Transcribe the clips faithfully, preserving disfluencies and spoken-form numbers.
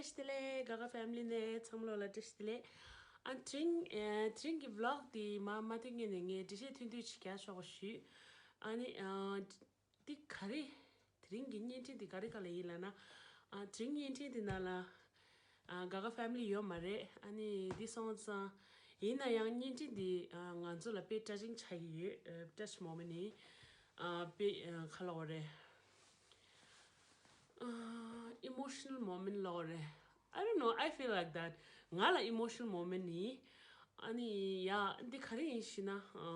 བཀྲ་ཤིས་བདེ་ལེགས། ག་ག་ཕེ་མི་ལི་ནས་ཚང་མ་ལོ་ལ་བཀྲ་ཤིས་བདེ་ལེགས། ཨ་དེ་རིང་ཨ་དེ་རིང་གི་བི་ལོག་འདི་མ་མ་ཐོན་སྔོན་ནས་ངས་འགྲེལ་བཤད་ཐུང་ཐུང་ཅིག་རྒྱག་ཆོག་པ་ཞུས། ཨ་ནི་ཨ་འདི་ག་རེ། དེ་རིང་གི་བརྙན་འཕྲིན་འདི་ག་རེ་ག་ལ་ཡིན་ལབ་ན། ཨ་དེ་རིང་བརྙན་འཕྲིན་འདི་ནང་ལ་ཨ་ག་ག་ཕེ་མི་ལི་ཡོད་མ་རེད། ཨ་ནི་འདི་སོང་ཙང་ཡིན་ན་ཡང་བརྙན་འཕྲིན་འདི་ཨ་ང་ཚོ་ལ་དཔེ་ཊ་ཆིང་ཆགས་ཀྱི་ཡོད། ཨ་ཊཆ་མོ་མེན་ནི་ཨ་དཔེ་ཨ་ག་ལབ་དགོས་རེད། ཨ་ཨི་མོ་ཤི་ནལ་མོ་མེན་ལབ་དགོས་རེད། I don't know, I feel like that. ང་ལ་ཨི་མོ་ཤི་ནལ་མོ་མེན་ནི། ཨ་ནི་ཡ་འདི་ག་རེ་ཡིན་ཞུས་ན། ཨ་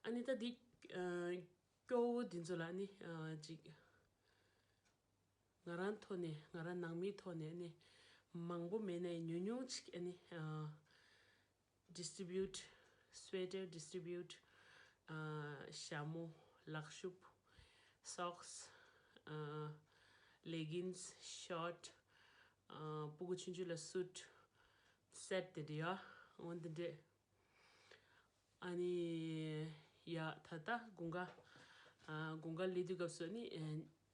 ཨ་ནི་ད་འདི་ཨ་སྐྱོ་བོ་འདི་ཚོ་ལ་ནི་ཨ་ཅིག་ང་རང་ཐོག་ནས་ང་རང་ནང་མིའི་ཐོག་ནས་ནི་མང་པོ་མེད་ན་ཉུང་ཉུང་ཅིག་ཨ་ནི་ཨ་distribute, sweater distribute, ཨ་ཞྭ་མོ། ལག་ཤུབས། socks, ཨ་leggings, short, ཨ་སྤུ་གུ་ཆུང་ཆུང་ལ་suit, set དེ་འདྲ་ཡ། འོ་འདི་འདྲས། ཨ་ནི་ཡ་ད་ལྟ་དགུན་ཁ་ཨ་དགུན་ཁ་སླེབས་དུས་སྐབས་སུ་ནི་ཨ་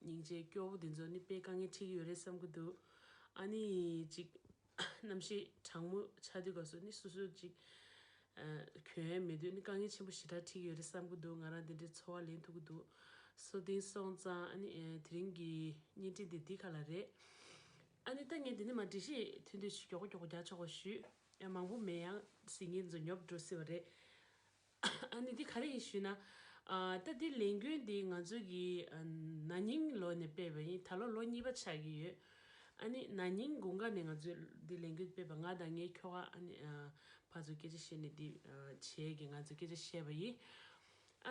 སྙིང་རྗེ་སྐྱོ་བོ་འདི་ཚོ་ནི་དཔེ་དཀའ་ངལ་འཕྲད་ཀྱི་ཡོད་རེད་བསམ་གྱི་འདུག་ཨ་ནི་ཅིག་གནམ་གཤིས་གྲང་མོ་ཆགས་དུས་སྐབས་སུ་ནི་སོ་སོ་ཅིག་ཨ་གྱོན་ཡས་མེད་དུས་ནི་དཀའ་ངལ་ཆེན་པོ་ཞེ་དྲག་འཕྲད་ཀྱི་ཡོད་རེད་བསམ་གྱི་འདུག་ང་རང་འདི་འདྲའི་ཚོར་བ་ལེན་ཐུབ་ཀྱི་འདུག་སོ་དེ་སོང་ཙང་ཨ་ནི་ཨ་དེ་རིང་གི་བརྙན་འཕྲིན་འདི་འདི་ག་ལ་རེད། ཨ་ནི་ད་ངས་འདི་ནས་མར་འགྲེལ་བཤད་ཐུང་ཐུང་ཞིག་མགྱོགས་པོ་མགྱོགས་པོ་རྒྱག་ཆོག་པ་ཞུས། ཡང་མང་པོ་མེད། ཡང་གཟིགས་མཁན་ཚོ་ཉོབ་འགྲོ་སྲིད་པ་རེད། ཨ་ནི་འདི་ག་རེ་ཡིན་ཞུས་ན། ཨ་ད་འདི་ལས་འགུལ་འདི་ང་ཚོ་གི་ཨ་ན་ནིང་ལོ་ནས་སྤེལ་བ་ཡིན། ད་ལོ་ལོ་གཉིས་པ་ཆགས་ཀྱི་ཡོད། ཨ་ནི་ན་ནིང་དགུན་ཁ་ནས་ང་ཚོས་འདི་ལས་འགུལ་སྤེལ་བ། ང་དང་ངའི་ཁྱོ་ག་ཨ་ནི་ཨ་ཕར་ཚུར་སྐད་ཆ་བཤད་ནས་འདི་ཨ་བྱས་ཀྱི་ང་ཚོས་སྐད་ཆ་བཤད་པ་ཡིན།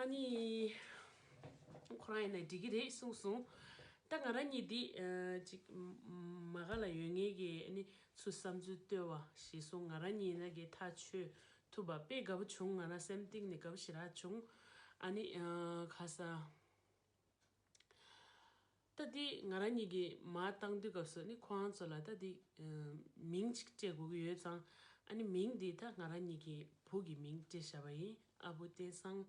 ཨ་ནི་ཁོ་རང་ཡིན་ན་འགྲིག་གི་རེད་གསུངས་སོང་། ད་ང་རང་གཉིས་འདི་ཨ་ཅིག་མ་ག་ལ་ཡོད་མཁན་གྱི་ཨ་ནི་ཚུར་བསམ་ཚུལ་བཏོན་པ་གཞིར་བཟུང་ང་རང་གཉིས་ཡིན་ན་གི་ཐག་ཆོད་ཐུབ་པ་དཔེ་དགའ་པོ་བྱུང་། ང་རང་སེམས་གཏིང་ནས་དགའ་པོ་ཞེ་དྲག་བྱུང་། ཨ་ནི་ཨ་ཁ་ས་ད་འདི་ང་རང་གཉིས་ཀྱིས་མར་བཏང་དུས་སྐབས་སུ་ནི་ཁོ་རང་ཚོ་ལ་ད་འདི་ཨ་མིང་ཅིག་སྤྲད་དགོས་ཀྱི་ཡོད་ཙང་། ཨ་ནི་མིང་འདི་ད་ང་རང་གཉིས་ཀྱི་བུ་གི་མིང་སྤྲད་བཞག་པ་ཡིན། ཨ་བུ་བསྟན་བཟང་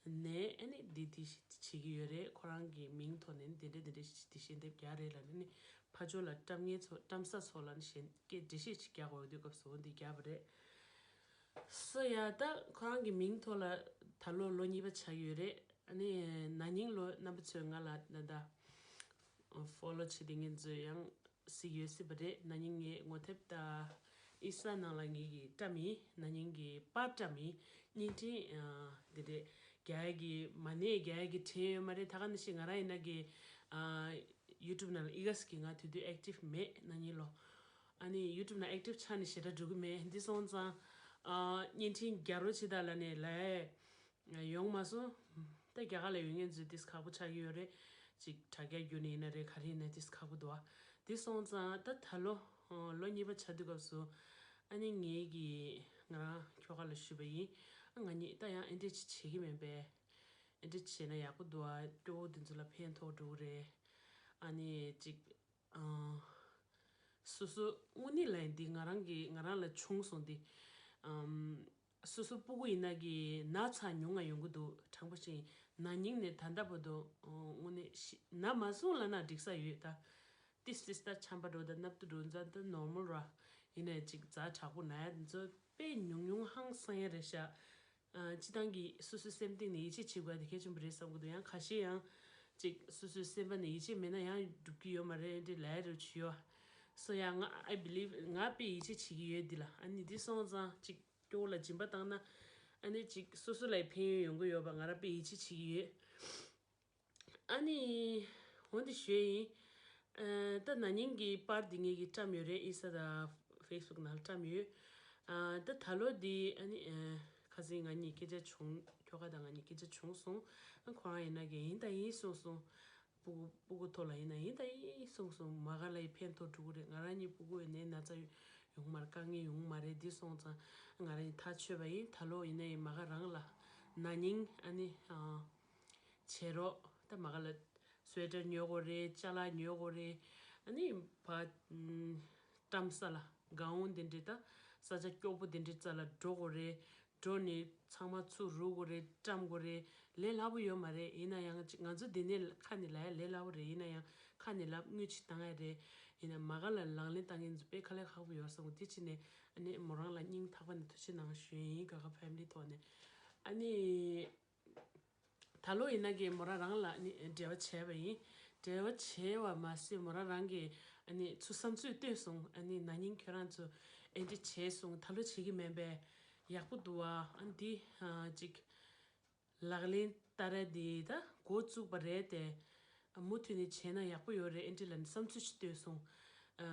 ནས་ཨ་ནི་འདི་འདི་བྱེད་ཀྱི་ཡོད་རེད། ཁོ་རང་གི་མིང་ཐོག་ནས་འདི་འདྲ་འདི་འདྲ་འདི་ཞལ་འདེབས་རྒྱག་རེད་ལབ་ནས་ནི་ཕར་ཕྱོགས་ལ་བཀྲམ་མཁན་ཚོ་བཀྲམ་ས་ཚོ་ལ་ནི་ཞལ་སྐད་འགྲེལ་བཤད་ཅིག་རྒྱག་དགོས་དུས་སྐབས་སུ་འོ་འདི་རྒྱག་པ་རེད། སོ་ཡ་ད་ཁོ་རང་གི་མིང་ཐོག་ལ་ད་ལོ་ལོ་གཉིས་པ་ཆགས་ཀྱི་ཡོད་རེད། ཨ་ནི་ན་ནིང་ལོ་རྣམ་པ་ཚོས་ང་ལ་ད་ལྟ་ཕོ་ལོ་བྱེད་དེ་ངན་ཚོས་ཡང་གཟིགས་ཡོད་སྲིད་པ་རེད། ན་ནིང་ངའི་ངོ་དེབ་དང་ཨིན་སི་ཊ་ནང་ལ་ངེད་ཀྱིས་བཀྲམ་ཡིན། ན་ནིང་གི་པར་བཀྲམ་ཡིན། བརྙན་འཕྲིན་ཨ་འདི་འདྲས་རྒྱག་ཡ་གི་མ་ནས་རྒྱག་ཡ་གི་དྲན་ཡོད་མ་རེད། ད་ག་ནང་བཞིན་ང་རང་ཡིན་ན་གི་ཨ་ཡུ་ཊུབ་ནང་ལ་ཨི་ག་ས་གི་ང་དུས་དུས་ཨེག་ཊིབ་མེད། ན་ནིང་ལོ་ཨ་ནི་ཡུ་ཊུབ་ནང་ཨེག་ཊིབ་ཆགས་ནས་ཞེ་དྲག་འགྲོ་གི་མེད། འདི་སོང་ཙང་ཨ་བརྙན་འཕྲིན་རྒྱག་རོགས་བྱེད་དང་ལབ་ནས་ལབ་ཡོང་མ་སོང་། ད་རྒྱ་གར་ལ་ཡོད་མཁན་ཚོས་ཏིས་ཁག་པོ་ཆགས་ཀྱི་ཡོད་རེད། ཅིག་དྲ་རྒྱ་བརྒྱུད་ནས་ཡིན་ན་རེད། ག་རེ་ཡིན་ན་ཏིས་ཁག་པོ་འདུག་ཨ། དེ་སོང་ཙང་ད་ད་ལོ་ལོ་གཉིས་པ་ཆགས་དུས་སྐབས་སུ་ཨ་ནི་ངེད་ཀྱིས་ང་རང་ཁྱོ་ག་ལ་ཞུས་པ་ཡིན། ཨ་ང་གཉིས་ད་ཡང་ཨེ་འདྲས་ཅིག་བྱེད་ཀྱི་མིན་པས། ཨེ་འདྲས་བྱས་ན་ཡག་པོ་འདུག་ཨ། སྐྱོ་བོ་འདི་ཚོ་ལ་ཕན་ཐོགས་འགྲོ་གི་རེད། ཨ་ནི་ཅིག་ཨ། སོ་སོ་དངོས་གནས་ལ་འདི་ང་རང་གི་ང་རང་ལ་བྱུང་སོང་འདི། ཨམ། སོ་སོ་སྤུ་གུ་ཡིན་ན་གི་ན་ཚ་ཉུང་ང་ཡོང་གི་འདུག་དྲང་པོ་བཤད་ན་ནིང་ནས་ད་ལྟ་བར་དུ་ཨ་དངོས་གནས་ཤི་ན་མ་སོང་ལབ་ན་འགྲིག་ས་ཡོད་ད། ཏིས་ཏིས་ད་ཆམ་པ་འགྲོ་ད་སྣབས་དུ་འགྲོ་ད་ད་ནོར་མལ་ར། ཡིན་ནའི་ཅིག་ཛ་དྲག་པོ་ན་ཡ་འདི་ཚོ་དཔེ་ཉུང་ཉུང་ཧང་སང་ཡ་རེད་ཤག་ཨ། སྤྱི་བཏང་གི་སོ་སོའི་སེམས་གཏིང་ནས་ཡིད་ཆེས་བྱེད་དགོས་དེ་གལ་ཆེན་པོ་རེད་བསམ་གི་འདུག་ཡང་ཁ་ཤས་ཡང་ཅིག་སོ་སོའི་སེམས་པ་ནས་ཡིད་ཆེས་མེད་ན་ཡང་འགྲུབ་ཀྱི་ཡོད་མ་རེད་འདི་ལབ་ཡ་རེ་བྱུས་ཡོད། སོ་ཡ་ང་I believe ང་དཔེ་ཡིད་ཆེས་བྱེད་ཀྱི་ཡོད་འདི་ལ། ཨ་ནི་འདི་སོང་ཙང་ཅིག་སྐྱོ་བོ་ལ་སྦྱིན་པ་བཏང་ན་ཨ་ནི་ཅིག་སོ་སོ་ལ་ཕན་ཡོན་ཡོང་གི་ཡོད་པ་ང་རང་དཔེ་ཡིད་ཆེས་བྱེད་ཀྱི་ཡོད། ཨ་ནི། འོ་འདི་ཞུས་ཡིན། ཨ། ད་ན་ནིང་གི་པར་འདི་ངེད་ཀྱིས་བཀྲམ་ཡོད་རེད། ཨིན་སྟ་དང་ཕེ་སི་བུག་ནང་ལ་བཀྲམ་ཡོད། ཨ། ད་ད་ལོ་འདི་ཨ་ནི་ཨ། ཁ་སང་ང་གཉིས་སྐད་ཆ་བྱུང་། ཁྱོ་ག་དང་ང་གཉིས་སྐད་ཆ་བྱུང་སོང་། ཨ། ཁོ་རང་ཡིན་ན་གི་ཡིན་ད་ཡིན་གསུངས་སོང་། སྤུ་གུ་སྤུ་གུ་ཐོག་ལ་ཡིན་ན་ཡིན་ད་ཡིན་གསུངས་སོང་། མ་ག་ལ་ཡི་ཕན་ཐོགས་འགྲོ་གི་རེད། ང་རང་གཉིས་སྤུ་གུ་ཡིན་ནའི་ན་ཚ་ཡོང་མ་རེད། དཀའ་ངལ་ཡོང་མ་རེད། འདི་སོང་ཙང་ང་རང་གཉིས་ཐག་ཆོད་པ་ཡིན། ད་ལོ་ཡིན་ནའི་མ་ག་རང་ལ་ན་ནིང་ཨ་ནི་ཨ། བྱེད་རོགས། ད་མ་ག་ལ་སུ་ཝེ་ཊར་ཉོ་དགོས་རེད། ཅ་ལག་ཉོ་དགོས་རེད། ཨ་ནི་ཕ་བཀྲམ་ས་ལ་གའུན་དེ་འདྲས་ད་ས་ཆ་སྐྱོ་པོ་དེ་འདྲས་རྩ་ལ་འགྲོ་དགོས་རེད། འགྲོ་ནས་ཚང་མ་ཚུར་རུག་དགོས་རེད། བཀྲམ་དགོས་རེད། ལས་སླ་པོ་ཡོད་མ་རེད། ཡིན་ན་ཡང་ཅིག་ང་ཚོ་འདི་ནས་ཁ་ནས་ལབ་ཡ་ལས་སླ་པོ་རེད། ཡིན་ན་ཡང་ཁ་ནས་ལབ་དངུལ་ཅིག་བཏང་ཡ་རེད། ཡིན་ན་མ་ག་ལ་ལག་ལེན་བསྟར་མཁན་ཚོ་དཔེ་དཀའ་ལས་ཁག་པོ་ཡོད་བསམ་གི། དེ་ཕྱིན་ནས་ཨ་ནི་མོ་རང་ལ་སྙིང་ཐག་པ་ནས་ཐུགས་རྗེ་གནང་ཞུ་ཡ་ཡིན། ག་ག་ཕེ་མི་ལི་ཐོག་ནས། ཨ་ནི་ད་ལོ་ཡིན་ན་གི་མོ་རང་རང་ལ་ཨ་ནི་འབྲེལ་བ་བྱས་པ་ཡིན། འབྲེལ་བ་བྱས་པ་མ་ཟད་མོ་རང་རང་གི་ཨ་ནི་ཚུར་བསམ་ཚུལ་བཏོན་སོང་། ཨ་ནི་ན་ནིང་ཁྱོད་རང་ཚོ་ཨེ་འདྲ་བྱས་སོང་། ད་ལོ་བྱེད་ཀྱི་མེད་པས་ཡག་པོ་འདུག་བ། ཨ་ནི་འདི་ཨ་ཅིག་ལག་ལེན་བསྟར་ཡ་འདི་ད་འགོ་བཙུགས་པ་རེད་དེ། མུ་མཐུད་ནས་བྱས་ན་ཡག་པོ་ཡོད་རེད། ཨེ་འདྲ་ལབ་ནས་བསམ་ཚུལ་ཞིག་བཏོན་སོང་། ཨ།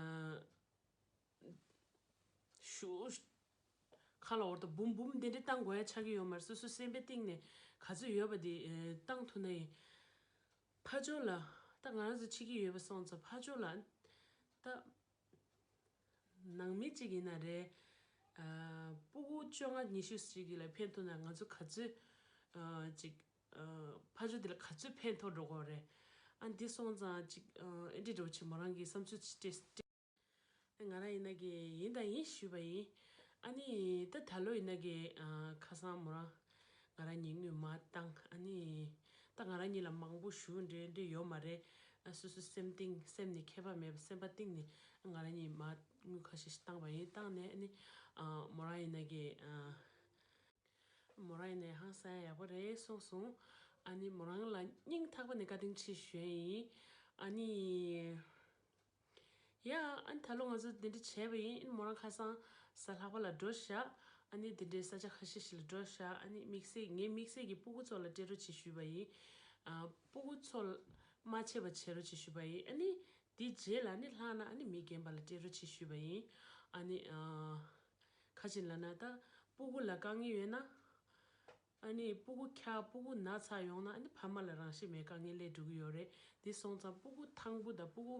ཞུ། ཁ་ལ་འོར་དང་འབུམ་འབུམ་དེ་འདྲ་བཏང་དགོས་ཡ་ཆགས་ཀྱི་ཡོད་མ་རེད། སོ་སོ་སེམས་པའི་གཏིང་ནས་ག་ཚོད་ཡོད་པ་དེ་ཨེ་བཏང་ཐུབ་ན་ཡིན། ཕར་ཕྱོགས་ལ་ད་ང་རང་ཚོ་ཕྱི་རྒྱལ་ཡོད་པ་སོང་ཙང་ཕར་ཕྱོགས་ལ་ད་ནང་མི་གཅིག་ཡིན་ན་རེད། ཨ། སྤུ་གུ་བཅོ་ལྔ་ཉི་ཤུ་ཞིག་གི་ལ་ཕན་ཐོགས་ན་ང་ཚོ་ག་ཚོད་ཨ་ཅིག་ཨ་ཕར་ཕྱོགས་དེ་ལ་ག་ཚོད་ཕན་ཐོགས་འགྲོ་གི་རེད། ཨ་འདི་སོང་ཙང་ཅིག་ཨ་ཨེ་འདྲ་འགྲོ་ཕྱིན་མོ་རང་གི་བསམ་ཚུལ་ཅིག་སྤྲད། ང་རང་ཡིན་ན་གི་ཡིན་དང་ཡིན་ཞུས་པ་ཡིན། ཨ་ནི་ད་ད་ལོ་ཡིན་ན་གི་ཨ་ཁ་སང་མོ་རང་ང་རང་གཉིས་དངུལ་མ་བཏང་། ཨ་ནི་ད་ང་རང་གཉིས་ལ་མང་པོ་ཞུ་འདྲ་འདྲ་ཡོད་མ་རེད། ཨ་སོ་སོ་སེམས་གཏིང་སེམས་ནས་ཁྱད་པར་མེད་པ་སེམས་པ་གཏིང་ནས་ང་རང་གཉིས་མ་དངུལ་ཁ་ཤས་ཤིག་བཏང་བ་ཡིན། བཏང་ནས་ཨ་ནི་ཨ་མོ་རང་ཡིན་ན་གི་ཨ་མོ་རང་ཡིན་ན་ཧང་སང་ཡག་པོ་རེད་གསུངས་སོང་། ཨ་ནི་མོ་རང་ལ་སྙིང་ཐག་པ་ནས་བཀའ་དྲིན་ཆེ་ཞུ་ཡ་ཡིན། ཨ་ནི། ཡ། ཨ་ནི་ད་ལོ་ང་ཚོ་འདི་འདྲ་བྱས་པ་ཡིན། ཨ་ནི་མོ་རང་ཁ་སང་གཟའ་ལྷག་པ་ལ་འགྲོ་ཤག་ཨ་ནི་འདི་འདྲའི་ས་ཆ་ཁ་ཤས་ཤིག་ལ་འགྲོ་ཤག་ཨ་ནི་དམིགས་བསལ་ངའི་དམིགས་བསལ་གྱི་སྤུ་གུ་ཚོ་ལ་སྤྲད་རོགས་བྱེད་ཞུས་པ་ཡིན། ཨ་སྤུ་གུ་ཚོ་མ་ཆད་པ་བྱེད་རོགས་བྱེད་ཞུས་པ་ཡིན། ཨ་ནི་དེ་རྗེས་ལ་ཨ་ནི་ལྷག་ན་ཨ་ནི་མི་རྒན་པ་ལ་སྤྲད་རོགས་བྱེད་ཞུས་པ་ཡིན། ཨ་ནི་ཨ་ག་རེ་ལབ་ན་ད་སྤུ་གུ་ལ་དཀའ་ངལ་ཡོད་ན། ཨ་ནི་སྤུ་གུ་འཁྱག་སྤུ་གུ་ན་ཚ་ཡོང་ན་ཨ་ནི་ཕ་མ་ལ་རང་ཤེད་མེད་དཀའ་ངལ་སླེབས་འགྲོ་གི་ཡོད་རེད། དེ་སོང་ཙང་སྤུ་གུ་ཐང་པོ་དང་སྤུ་གུ་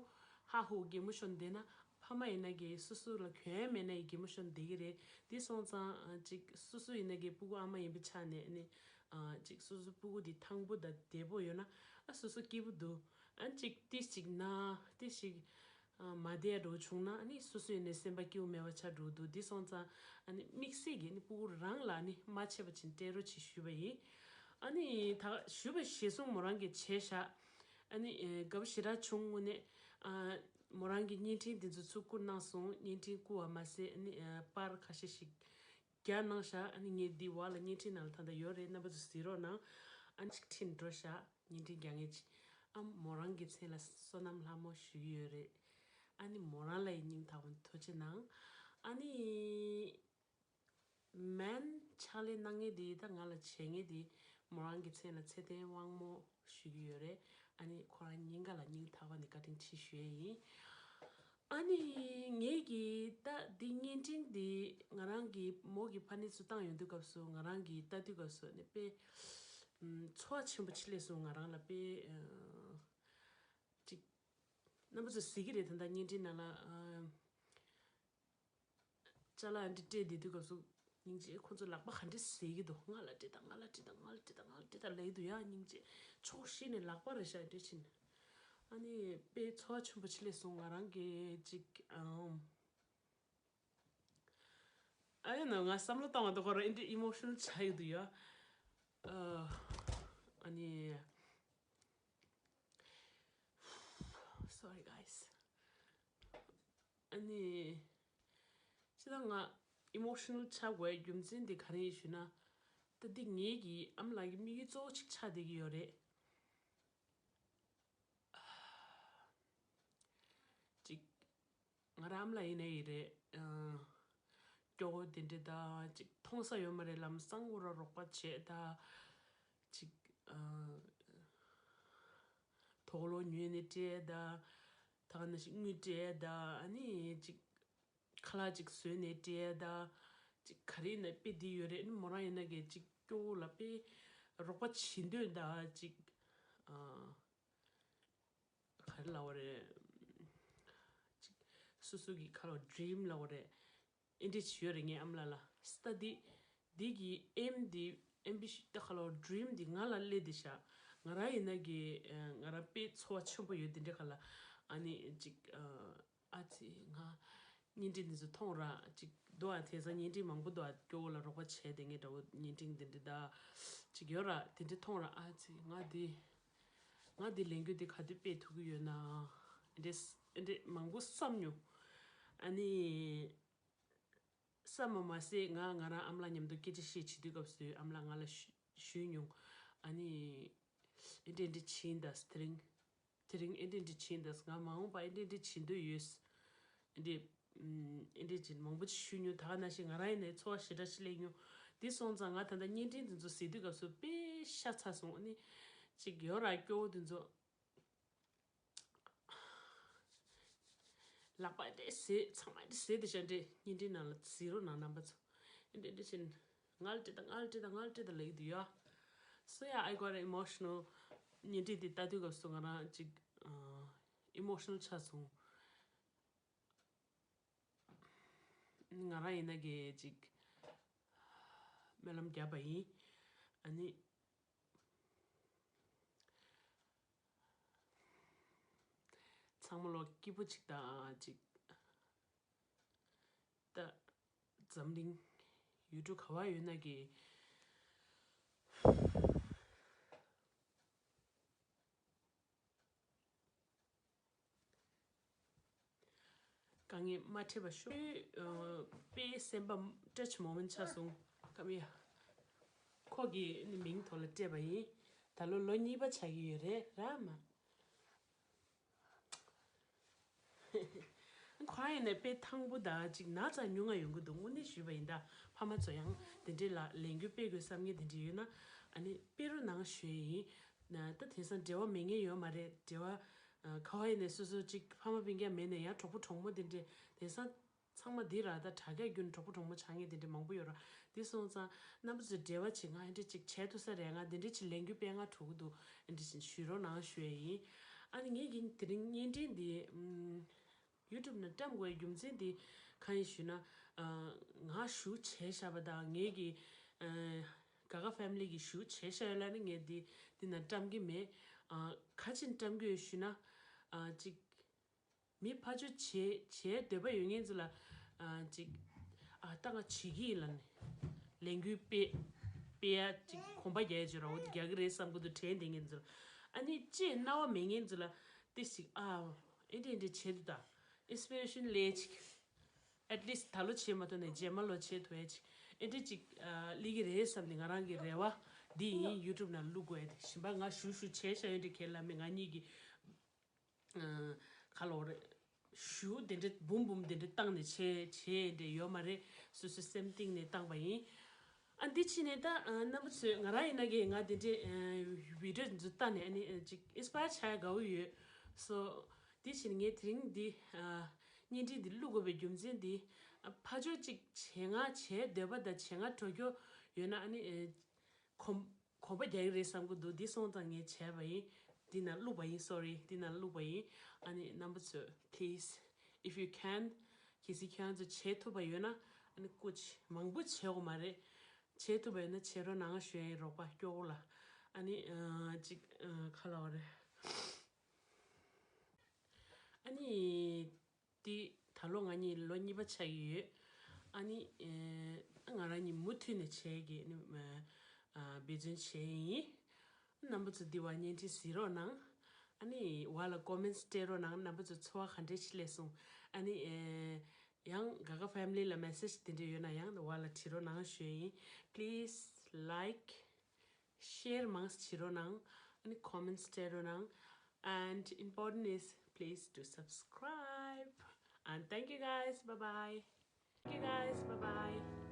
ཧ་ཧུ་གད་མོ་ཤོར་བསྡད་ན་ཕ་མ་ཡིན་ན་གི་སོ་སོ་ལ་གྱོང་མེད་ན་ཡི་གད་མོ་ཤོར་བསྡད་ཀྱི་རེད། དེ་སོང་ཙང་ཨ་ཅིག་སོ་སོ་ཡིན་ན་གི་སྤུ་གུ་ཨ་མ་ཡིན་པའི་ཆ་ནས་ཨ་ནི་ཨ་ཅིག་སོ་སོ་སྤུ་གུ་དེ་ཐང་པོ་དང་བདེ་པོ་ཡོད་ན་ཨ་སོ་སོ་སྐྱིད་པོ་འདུག་ཨ་ཅིག་ཏི་ཅིག་ན་ཏི་ཞིག་ཨ་མ་བསྡད་འགྲོ་བྱུང་ན་ཨ་ནི་སོ་སོ་ཡིན་ནའི་སེམས་པ་སྐྱིད་པོ་མེད་པ་ཆགས་འགྲོ་འདུག་དེ་སོང་ཙང་ཨ་ནི་དམིགས་བསལ་གྱི་ཨ་ནི་སྤུ་གུ་རང་ལ་ཨ་ནི་མ་ཆད་པ་ཅིག་སྤྲད་རོགས་བྱེད་ཞུས་པ་ཡིན། ཨ་ནི་ད་ཞུས་པ་གཞིར་བཟུང་མོ་རང་གིས་བྱས་ཤག་ཨ་ནི་ཨེ་དགའ་པོ་ཞེ་དྲག་བྱུང་། དངོས་གནས་ཨ་མོ་རང་གི་བརྙན་འཕྲིན་དེ་ཚོ་ཚུར་བསྐུར་གནང་སོང་། བརྙན་འཕྲིན་བསྐུར་བ་མ་ཟད་ཨ་ནི་ཨ་པར་ཁ་ཤས་ཤིག་རྒྱག་གནང་ཤག་ཨ་ནི་ངས་འདི་བར་ལ་བརྙན་འཕྲིན་ནང་ལ་ད་ལྟ་ཡོད་རེད། རྣམ་པ་ཚོ་གཟིགས་རོགས་གནང་། ཨ་ནི་ཅིག་འཕྲིན་འགྲོ་ཤག་བརྙན་འཕྲིན་རྒྱག་མཁན་ཅིག་ཨ་མོ་རང་གི་མཚན་ལ་བསོད་ནམས་ལྷ་མོ་ཞུ་གི་ཡོད་རེད། ཨ་ནི་མོ་རང་ལ་ཡི་སྙིང་ཐག་པ་ནས་ཐུགས་རྗེ་གནང་། ཨ་ནི་མན་ཕྱག་ལས་གནང་མཁན་དེ་ད་ང་ལ་བྱེད་མཁན་དེ་མོ་རང་གི་མཚན་ལ་ཚེ་བརྟན་དབང་མོ་ཞུ་གི་ཡོད་རེད། ཨ་ནི་ཁོ་རང་གཉིས་ཀ་ལ་སྙིང་ཐག་པ་ནས་བཀའ་དྲིན་ཆེ་ཞུ་ཡས་ཡིན། ཨ་ནི་ངེད་ཀྱིས་ད་འདི་བརྙན་འཕྲིན་འདི་ང་རང་གི་མོ་གི་ཕ་ནས་ཚུར་བཏང་ཡོང་དུས་སྐབས་སུ་ང་རང་གི་ལྟ་དུས་སྐབས་སུ་ནི་དཔེ་ཚོར་བ་ཆེན་པོ་ཆེ་སླེབས་སོང་། ང་རང་ལ་དཔེ་ཅིག་རྣམ་པ་ཚོ་གཟིགས་ཀྱི་རེད། ད་ལྟ་བརྙན་འཕྲིན་ནང་ལ་ཅ་ལག་འདི་སྤྲད་བསྡད་དུས་སྐབས་སུ་སྙིང་རྗེ། ཁོ་ཚོ་ལག་པ་ག་འདྲ་ཟེར་གྱི་འདུག་ང་ལ་སྤྲད་དང་། ང་ལ་སྤྲད་དང་། ང་ལ་སྤྲད་དང་། ང་ལ་སྤྲད་དང་ལབ་ཀྱི་འདུག་ཡ། སྙིང་རྗེ། ཆོག་ཤེས་ནས་ལག་པ་རེད་ཤག་འདྲ་ཕྱིན། ཨ་ནི་དཔེ་ཚོར་བ་ཆེན་པོ་ཆེ་སླེབས་སོང་། ང་རང་གི་ཅིག་ཨམ། ཨ་ཡ་ན་ང་བསམ་བློ་བཏང་བ་དང་ཁོ་རང་ཨེ་འདྲ་ཨི་མོ་ཤི་ནལ་ཆགས་ཀྱི་འདུག་ཡ། ཨ་ཨ་ནི། Sorry, guys. ཨ་ནི། སྤྱིར་བཏང་ང་ཨི་མོ་ཤི་ནལ་ཆགས་དགོས་རྒྱུ་མཚན་དེ་ག་རེ་ཡིན་ཞུས་ན། ད་འདི་ངེད་ཀྱི་ཨ་མ་ལགས་ཀྱི་དམིགས་ཡུལ་གཙོ་བོ་གཅིག་ཆགས་བསྡད་ཀྱི་ཡོད་རེད། ཅིག་ང་རང་ཨ་མ་ལགས་ཡིན་ནའི་རེད། ཨ་སྐྱོ་བོ་དེ་འདྲ་ད་ཅིག་མཐོང་ས་ཡོད་མ་རེད། ལམ་སང་ཁོ་རང་རོགས་པ་བྱས་ད་ཅིག་ཨ་དུག་ལོག་ཉོས་ནས་སྤྲད་ད། ད་ག་ནང་བཞིན་དངུལ་སྤྲད་ད། ཨ་ནི་ཅིག་ཁ་ལག་ཅིག་བཟོས་ནས་སྤྲད་ད། ཅིག་ག་རེ་ཡིན་ན་དཔེ་འདི་ཡོད་རེད། ཨ་ནི་མོ་རང་ཡིན་ན་གི་ཅིག་སྐྱོ་བོ་ལ་དཔེ་རོགས་པ་བྱེད་འདོད་ད་ཅིག་ཨ། ག་རེ་ལབ་དགོས་རེད། ཅིག་སོ་སོ་གི་ཁ་ལོ་ཌི་རིམ་ལབ་དགོས་རེད། ཨེ་འདྲ་ཅིག་ཡོད་རེད། ངའི་ཨ་མ་ལགས་ལ་སི་ཊ་ཌི་འདི་གི་ཨེམ་འདི་ཨེམ་བི་ཤན་ད་ཁ་ལོ་ཌི་རིམ་འདི་ང་ལ་སླེབས་བསྡད་ཤག་ང་རང་ཡིན་ན་གི་ང་རང་དཔེ་ཚོར་བ་ཆེན་པོ་ཡོད། འདི་འདྲ་ཁ་ལ་ཨ་ནི་ཅིག་ཨ་ཙི་ང་ བརྙན་འཕྲིན་འདི་ཚོ་མཐོང་ར་ཅིག་འདུག་ཨ། དེང་སང་བརྙན་འཕྲིན་མང་པོ་འདུག་ཨ། སྐྱོ་བོ་ལ་རོགས་པ་བྱས་དེ་ངས་འདྲ་བོ་བརྙན་འཕྲིན་འདི་འདྲ་ད་ཅིག་ཡོད་ར། དེ་འདྲ་མཐོང་ར་ཨ་ཙི་ང་འདི་ང་འདི་ལས་འགུལ་འདི་ག་དུས་སྤེལ་ཐུབ་ཀྱི་ཡོད་ན། འདི་འདྲ་འདི་མང་པོ་བསམ་མྱོང་། ཨ་ནི་བསམ་པ་མ་ཟད་ང་ང་རང་ཨ་མ་ལགས་མཉམ་དུ་སྐད་ཆ་བཤད་བྱེད་དུས་སྐབས་སུ་ཨ་མ་ལགས་ང་ལ་ཞུ་ཞུས་མྱོང་། ཨ་ནི་ཨེ་འདྲ་འདྲ་བྱིན་དང་དེ་རིང་དེ་རིང་ཨེ་འདྲ་འདྲ་བྱིན་དང་ང་མ་འོངས་པ་ཨེ་འདྲ་འདྲ་བྱེད་འདོད་ཡོད། ཨེ་འདྲ་ཨེ་འདྲ་བྱིན་མང་པོ་ཅིག་ཞུས་མྱོང་། ད་ག་ནང་བཞིན་ང་རང་ཡིན་ནའི་ཚོར་བ་ཞེ་དྲག་ཅིག་སླེབས་མྱོང་། དེ་སོང་ཙང་ང་ད་ལྟ་བརྙན་འཕྲིན་དེ་ཚོ་གཟིགས་དུས་སྐབས་སུ་དཔེ་ཤ་ཚ་སོང་། ཨ་ནི་ཅིག་ཡོད་ར་སྐྱོ་བོ་དེ་ཚོ། ལག་པ་དེ་ཟེར་ཚང་མ་དེ་ཟེར་དེ་བྱ་འདྲེ་བརྙན་འཕྲིན་ནང་ལ་གཟིགས་རོགས་གནང་རྣམ་པ་ཚོ། ཨེ་འདྲ་འདྲ་བྱིན། ངལ་ཏེ་ད་ངལ་ཏེ་ད་ངལ་ཏེ་ད་ལེགས་འདུག་ཡ། So yeah, I got emotional. བརྙན་འཕྲིན་དེ་ལྟ་དུས་སྐབས་སུ་ང་རང་ཅིག་ཨ་ཨི་མོ་ཤི་ནལ་ཆགས་སོང་། ང་རང་ཡིན་ན་གི་ཅིག་སྨོན་ལམ་བརྒྱབ་པ་ཡིན། ཨ་ནི། ཚང་མ་ལོ་སྐྱིད་པོ་ཅིག་དང་ཅིག་ད་འཛམ་གླིང་ཡུལ་གྲུ་ག་བ་ཡོད་ན་གི། དཀའ་ངལ་མ་འཕྲད་པ་ཤོག་དཔེ་སེམས་པ་touch moment ཆགས་སོང་། ཀམ་ཡ། ཁོ་གི་ནི་མིང་ཐོག་ལ་སྤྲད་པ་ཡིན། ད་ལོ་ལོ་གཉིས་པ་ཆགས་ཀྱི་ཡོད་རེད་ར་མ། ཁོ་རང་ཡིན་ནའི་དཔེ་ཐང་པོ་དང་ཅིག་ན་ཚ་ཉུང་ང་ཡོང་གི་འདུག་དངོས་གནས་ཞུས་པ་ཡིན་ད། ཕ་མ་ཚོ་ཡང་དེ་འདྲས་ལ་ལས་འགུལ་སྤེལ་དགོས་བསམ་མཁན་དེ་འདྲས་ཡོད་ན་ཨ་ནི་སྤེལ་རོགས་གནང་ཞུ་ཡས་ཡིན། ན་ད་དེང་སང་འབྲེལ་བ་མེད་མཁན་ཡོད་མ་རེད། འབྲེལ་བ་ཨ་ག་བ་ཡིན་ནའི་སོ་སོ་ཅིག་ཕ་མ་སྤུན་ཀྱག་མེད་ནའི་ཡང་གྲོགས་པོ་གྲོགས་མོ་དེ་འདྲས་དེང་སང་ཚང་མ་འདི་ར་ད་དྲ་རྒྱ་བརྒྱུད་ནས་གྲོགས་པོ་གྲོགས་མོ་ཆགས་མཁན་དེ་འདྲས་མང་པོ་ཡོད་ར། དེ་སོང་ཙང་རྣམ་པ་ཚོས་འབྲེལ་བ་བྱེད་ང་ཨེ་འདྲས་ཅིག་བྱས་ཐུབ་ས་རེད། ང་དེ་འདྲས་ཅིག་ལས་འགུལ་སྤེལ་ང་འགྲོ་གི་འདུག་ཨེ་འདྲས་ཅིག་ཞུ་རོགས་གནང་ཞུ་ཡས་ཡིན། ཨ་ནི་ངས་ཀྱིས་དེ་རིང་བརྙན་འཕྲིན་འདི་ཨམ། ཡུ་ཊུབ་ནང་བཀྲམ་དགོས་རྒྱུ་མཚན་དེ་གང་ཡིན་ཞུས་ན། ཨ་ང་ཞུ་བྱས་བཞག་པ་དང་ངེད་ཀྱི་ཨ་ག་ག་ཕེ་མི་ལི་གི་ཞུ་བྱས་བཞག་ཡོད་ལ་ནི་ངས་འདི་འདི་ནང་བཀྲམ་གི་མེད། ཨ་ག་ཅིན་བཀྲམ་གི་ཡོད་ཞུས་ན། ཨ་ཅིག་མི་ཕར་ཕྱོགས་བྱས་བྱས་འདོད་པ་ཡོད་མཁན་ཚོ་ལ་ཨ་ཅིག་ཨ་ད་ང་བྱེད་ཀྱི་ཡིན་ལ་ནི་ལས་འགུལ་སྤེལ་སྤེལ་ཡ་ཅིག་གོམ་པ་རྒྱག་ཡ་ཅིག་ར་འོ་དེ་རྒྱག་གི་རེད་བསམ་གི་འདུག་དྲན་བསྡད་མཁན་ཚོ་ལ་ཨ་ནི་ཅིག་སྣང་བ་མེད་མཁན་ཚོ་ལ་ཏི་ཞིག་ཨ། ཨེ་འདྲ་ཨེ་འདྲ་བྱེད་འདུག་ད། ཨིན་སི་པི་རེ་ཤན་སླེབས་ཅིག at least ད་ལོ་བྱེད་མ་ཐུབ་ནའི་རྗེས་མ་ལོ་བྱེད་ཐུབ་ཡ་ཅིག་ཨེ་འདྲ་ཅིག་ཨ་སླེབས་ཀྱི་རེད་བསམ་ནས་ང་རང་གི་རེ་བ་འདི་ཡིན། ཡུ་ཊུབ་ནང་བླུག་དགོས་ཡ་དེ་གཞན་པ་ང་ཞུ་ཞུ་བྱས་བཞག་ཡོད་འདྲ་ཁས་ལ་མི་ང་གཉིས་ཀྱི་ཨ་ག་ལབ་རེད། ཞུ་དེ་འདྲ་འབུམ་འབུམ་དེ་འདྲ་བཏང་ནས་བྱས་བྱས་འདྲ་ཡོད་མ་རེད། སོ་སོའི་སེམས་གཏིང་ནས་བཏང་པ་ཡིན། ཨ་འདི་ཕྱིན་ནས་ད་ཨ་རྣམ་པ་ཚོས་ང་རང་ཡིན་ན་གི་ང་དེ་འདྲའི་ཨ་བི་ཌི་ཡོ་འདི་ཚོ་ལྟ་ནས་ཨ་ནི་ཨ་ཅིག་ཨིན་སི་པ་ཡར་ཆགས་ཡ་དགའ་བོ་ཡོད། སོ་འདི་ཕྱིན་ངས་དེ་རིང་འདི་ཨ་བརྙན་འཕྲིན་འདི་བླུག་དགོས་པའི་རྒྱུ་མཚན་འདི་ཨ་ཕར་ཕྱོགས་ཅིག་བྱེད་ང་བྱེད་འདོད་པ་དང་བྱེད་ང་འགྲོ་རྒྱུ་ཡོད་ན་ཨ་ནི་ཨ་གོམ་གོམ་པ་རྒྱག་གི་རེད་བསམ་གི་འདུག་འདི་སོང་ཙང་ངས་བྱས་པ་ཡིན། འདི་ནང་བླུགས་པ་ཡིན། སོ་རི། འདི་ནང་བླུགས་པ་ཡིན། ཨ་ནི་རྣམ་པ་ཚོས་please, if you can, གལ་སྲིད་ཁྱེད་རང་ཚོས་བྱེད་ཐུབ་པ་ཡོད་ན་ཨ་ནི་སྐུ་མཁྱེན། མང་པོ་བྱེད་དགོས་མ་རེད། བྱེད་ཐུབ་པ་ཡོད་ན་བྱེད་རོགས་གནང་ཞུ་ཡ་ཡིན། རོགས་པ་སྐྱོ་བོ་ལ་ཨ་ནི་ཨ་ཅིག་ཨ་ག་ལབ་པ་རེད། ཨ་ནི། དེ་ད་ལོ་ང་གཉིས་ལོ་གཉིས་པ་ཆགས་ཀྱི་ཡོད། ཨ་ནི་ཨེ་ང་རང་གཉིས་མུ་མཐུད་ནས་བྱས་ཀྱི་ནི་ཨ་འབད་བརྩོན་བྱས་ཡིན། རྣམ་པ་ཚོ་འདི་བར་བརྙན་འཕྲིན་གཟིགས་རོགས་གནང་། ཨ་ནི་བར་ལ་ཀོ་མེན་ཊི་སྤྲད་རོགས་གནང་། རྣམ་པ་ཚོ་ཚོར་བ་ག་འདྲས་ཞིག་སླེབས་སོང་། ཨ་ནི་ཨེ་ཡང་ག་ག་ཕེ་མི་ལི་ལ་མེ་སེ་ཇི་དེ་འདྲས་ཡོད་ན་ཡང་བར་ལ་བྲིས་རོགས་གནང་ཞུ་ཡིན། Please like, share མང་ཙམ་བྱེད་རོགས་གནང་། ཨ་ནི་comments སྤྲད་རོགས་གནང་། And important is please do subscribe. And thank you guys. Bye bye. Thank you guys. Bye bye.